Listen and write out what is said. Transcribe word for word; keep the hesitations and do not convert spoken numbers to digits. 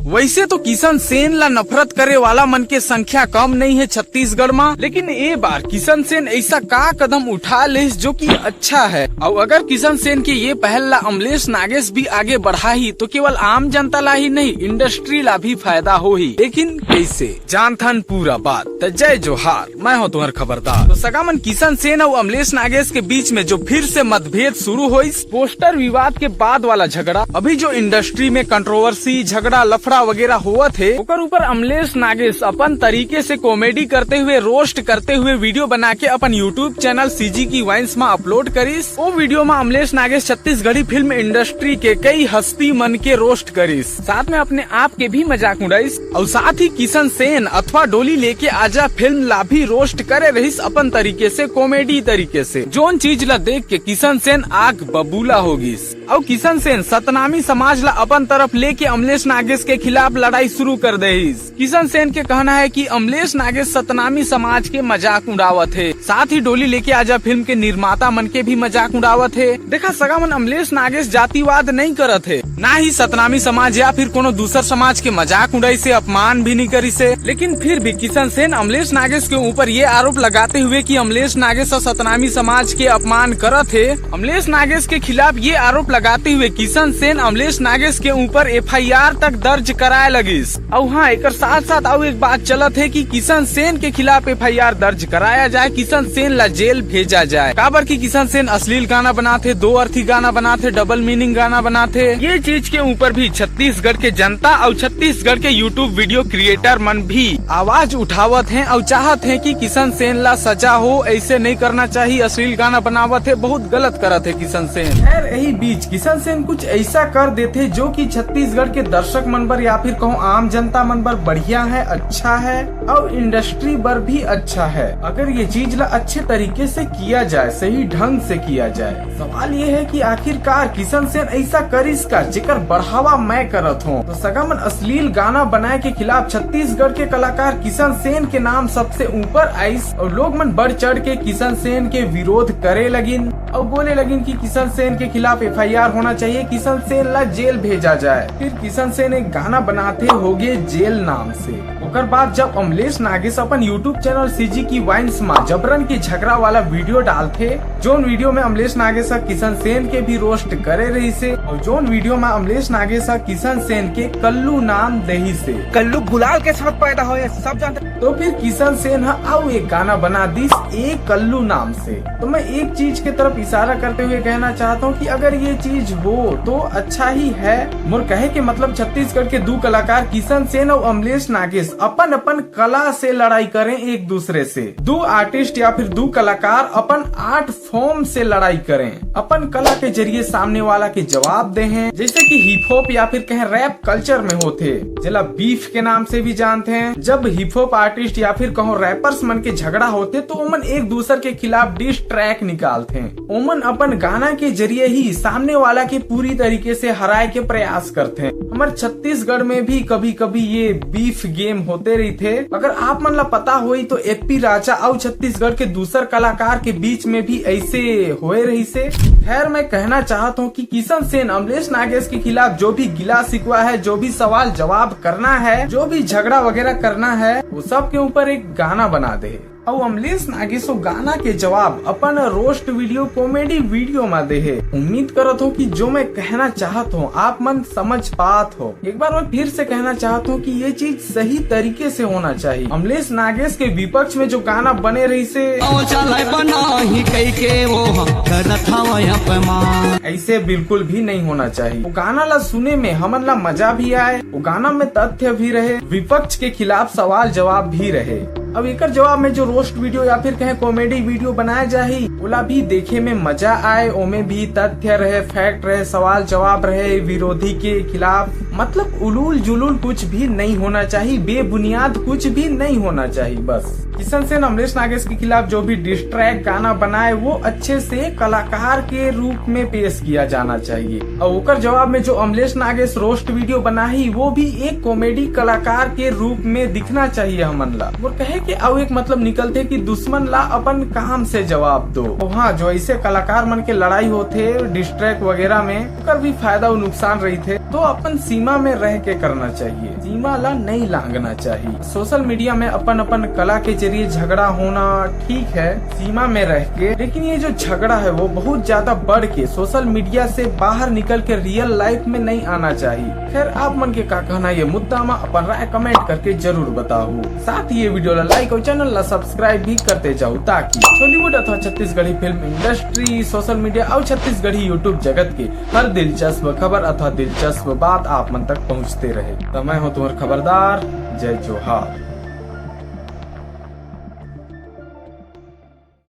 वैसे तो किशन सेन ला नफरत करे वाला मन के संख्या कम नहीं है छत्तीसगढ़ में, लेकिन ए बार किशन सेन ऐसा का कदम उठा लेस जो कि अच्छा है। और अगर किशन सेन के ये पहल ला अमलेश नागेश भी आगे बढ़ाही तो केवल आम जनता ला ही नहीं, इंडस्ट्री ला भी फायदा होही। लेकिन कैसे, जानथन पूरा बात। त जय जोहार, मैं हूँ तुम्हार खबरदार। तो सगा मन, किशन सेन और अमलेश नागेश के बीच में जो फिर से मतभेद शुरू होइस, पोस्टर विवाद के बाद वाला झगड़ा, अभी जो इंडस्ट्री में कंट्रोवर्सी, झगड़ा, लफड़ा वगैरह होवत है, ओकर ऊपर अमलेश नागेश अपन तरीके से कॉमेडी करते हुए, रोस्ट करते हुए वीडियो बना के अपन YouTube चैनल सीजी की वाइन्स में अपलोड करिस। वो वीडियो में अमलेश नागेश छत्तीसगढ़ी फिल्म इंडस्ट्री के कई हस्ती मन के रोस्ट करिस, साथ में अपने आप के भी मजाक उड़ाइस और साथ ही किशन सेन अथवा डोली लेके आजा फिल्म ला भी रोस्ट करे रहिस अपन तरीके से, कॉमेडी तरीके से। जोन चीज ला देख के किशन सेन आग बबूला हो गिस। और किशन सेन सतनामी समाज ला अपन तरफ लेके अमलेश नागेश के खिलाफ लड़ाई शुरू कर देहिस। किशन सेन के कहना है कि अमलेश नागेश सतनामी समाज के मजाक उड़ावत है, साथ ही डोली लेके आजा फिल्म के निर्माता मन के भी मजाक उड़ावत है। देखा सगा मन, अमलेश नागेश जातिवाद नहीं करत है, ना ही सतनामी समाज या फिर कोनो दूसर समाज के मजाक उड़ाइस हे, अपमान भी नहीं करिस हे, लेकिन फिर भी किशन सेन अमलेश नागेश के ऊपर ये आरोप लगाते हुए कि अमलेश नागेश और सतनामी समाज के अपमान करत है। अमलेश नागेश के खिलाफ ये आरोप लगाते हुए किशन सेन अमलेश नागेश के ऊपर एफआईआर तक दर्ज कराए लगिस। अउ हाँ, एकर साथ साथ अउ एक बात चलत है कि किशन सेन के खिलाफ एफआईआर दर्ज कराया जाए, किशन सेन ला जेल भेजा जाए, काबर कि किशन सेन अश्लील गाना बनाथे, दो अर्थी गाना बनाथे, डबल मीनिंग गाना बनाथे। ये चीज के ऊपर भी छत्तीसगढ़ के जनता अउ छत्तीसगढ़ के YouTube वीडियो क्रिएटर मन भी आवाज उठावत हैं अउ चाहत हैं कि किशन सेन ला सजा हो, ऐसे नहीं करना चाहिए, अश्लील गाना बनावत है, बहुत गलत करत है किशन सेन। खैर, यही बीच किशन सेन कुछ ऐसा कर देथे जो कि छत्तीसगढ़ के दर्शक मन बर या फिर कहूँ आम जनता मन बर बढ़िया है, अच्छा है और इंडस्ट्री बर भी अच्छा है, अगर ये चीज ला अच्छे तरीके से किया जाए, सही ढंग से किया जाए। सवाल ये है कि आखिरकार किशन सेन ऐसा करिस का, जेकर बढ़ावा मैं करत हूँ। तो सगा मन, अश्लील गाना बनाए के खिलाफ छत्तीसगढ़ के कलाकार किशन सेन के नाम सबसे ऊपर आइस और लोग मन बढ़ चढ़ के किशन सेन के विरोध करे लगिन और बोले लगिन कि किशन सेन के खिलाफ एफआईआर होना चाहिए, किशन सेन ला जेल भेजा जाए। फिर किशन सेन एक गाना बनाथे होगे जेल नाम से। ओकर बाद जब अमलेश नागेश अपन YouTube चैनल सीजी की वाइन्स मा जबरन के झगड़ा वाला वीडियो डालथे, जोन वीडियो में अमलेश नागेश ह किशन सेन के भी रोस्ट करे रहिस हे और जोन वीडियो में अमलेश नागेश ह किशन सेन के कल्लू नाम देहिस हे। कल्लू गुलाल के साथ पैदा होए, सब जानते। तो फिर किशन सेन ह अउ एक गाना बना दिस ए कल्लू नाम से। तो मैं एक चीज के तरफ इशारा करते हुए कहना चाहता हूँ कि अगर ये चीज हो तो अच्छा ही है। मोर कहे के मतलब छत्तीसगढ़ के दू कलाकार किशन सेन और अमलेश नागेश अपन अपन कला से लड़ाई करें एक दूसरे से। दू आर्टिस्ट या फिर दू कलाकार अपन आर्ट फॉर्म से लड़ाई करें, अपन कला के जरिए सामने वाला के जवाब दे हैं, जैसे कि हिप हॉप या फिर कहें रैप कल्चर में होथे, जेला बीफ के नाम से भी जानते हैं। जब हिप हॉप आर्टिस्ट या फिर कहो रैपर्स मन के झगड़ा होथे तो ओमन एक दूसर के खिलाफ डिस ट्रैक निकालथे। ओमन अपन गाना के जरिए ही सामने वाला के पूरी तरीके से हराए के प्रयास करथे। हमर छत्तीसगढ़ में भी कभी-कभी ये बीफ गेम होते रहिथे। अगर आप मन ला पता होई तो एपी राजा अउ छत्तीसगढ़ के दूसर कलाकार के बीच में भी ऐसे होए रहिसे। खैर, मैं कहना चाहत हूँ कि किशन सेन अमलेश नागेश के खिलाफ जो भी गिला शिकवा है, जो भी सवाल जवाब करना है, जो भी झगड़ा वगैरह करना है, वो सब के ऊपर एक गाना बना दे। अउ अमलेश नागेश वो गाना के जवाब अपन रोस्ट वीडियो, कॉमेडी वीडियो मा दे हे। उम्मीद करत हो कि जो मैं कहना चाहत हूँ आप मन समझ पात हो। एक बार मैं फिर से कहना चाहत हूँ कि ये चीज सही तरीके से होना चाहिए। अमलेश नागेश के विपक्ष में जो गाना बने रहिसे, शौचालय बनाही कई के वो करत हवय अपमान। ऐसे बिल्कुल भी नहीं होना चाहिए। वो गाना ला सुने में हमन ला मजा भी आए, वो गाना में तथ्य भी रहे, विपक्ष के खिलाफ सवाल जवाब भी रहे। अब एकर जवाब में जो रोस्ट वीडियो या फिर कहें कॉमेडी वीडियो बनाए जाही, ओला भी देखे में मजा आए, ओमे भी तथ्य रहे, फैक्ट रहे, सवाल जवाब रहे विरोधी के खिलाफ। मतलब उलूल जुलूल कुछ भी नहीं होना चाहिए, बेबुनियाद कुछ भी नहीं होना चाहिए। बस किशन सेन अमलेश नागेश के खिलाफ जो भी डिस ट्रैक गाना बनाए, वो अच्छे से कलाकार के रूप में पेश किया जाना चाहिए। और ओकर जवाब में जो अमलेश नागेश रोस्ट वीडियो बनाही, वो भी एक कॉमेडी कलाकार के रूप में दिखना चाहिए हमन ला। मोर कहे के अउ एक मतलब निकलथे कि दुश्मन ला अपन काम से जवाब दो। तो हाँ, जो ऐसे कलाकार मन के लड़ाई होथे डिस ट्रैक वगैरह में, ओकर भी फायदा और नुकसान रहिथे। तो अपन सीमा सीमा में रह के करना चाहिए, सीमा ला नहीं लांघना चाहिए। सोशल मीडिया में अपन अपन कला के जरिए झगड़ा होना ठीक है, सीमा में रह के, लेकिन ये जो झगड़ा है वो बहुत ज्यादा बढ़ के सोशल मीडिया से बाहर निकल के रियल लाइफ में नहीं आना चाहिए। खैर, आप मन के का कहना ये मुद्दा में, अपन राय कमेंट करके जरूर बताओ। साथ ही ये वीडियो ला लाइक और चैनल ला सब्सक्राइब भी करते जाओ, ताकि छॉलीवुड अथवा Chhattisgarhi film industry, social media और छत्तीसगढ़ी यूट्यूब जगत के हर दिलचस्प खबर अथवा दिलचस्प बात आप मन तक पहुंचते रहे। तो मैं हूं तुम्हार खबरदार, जय जोहार।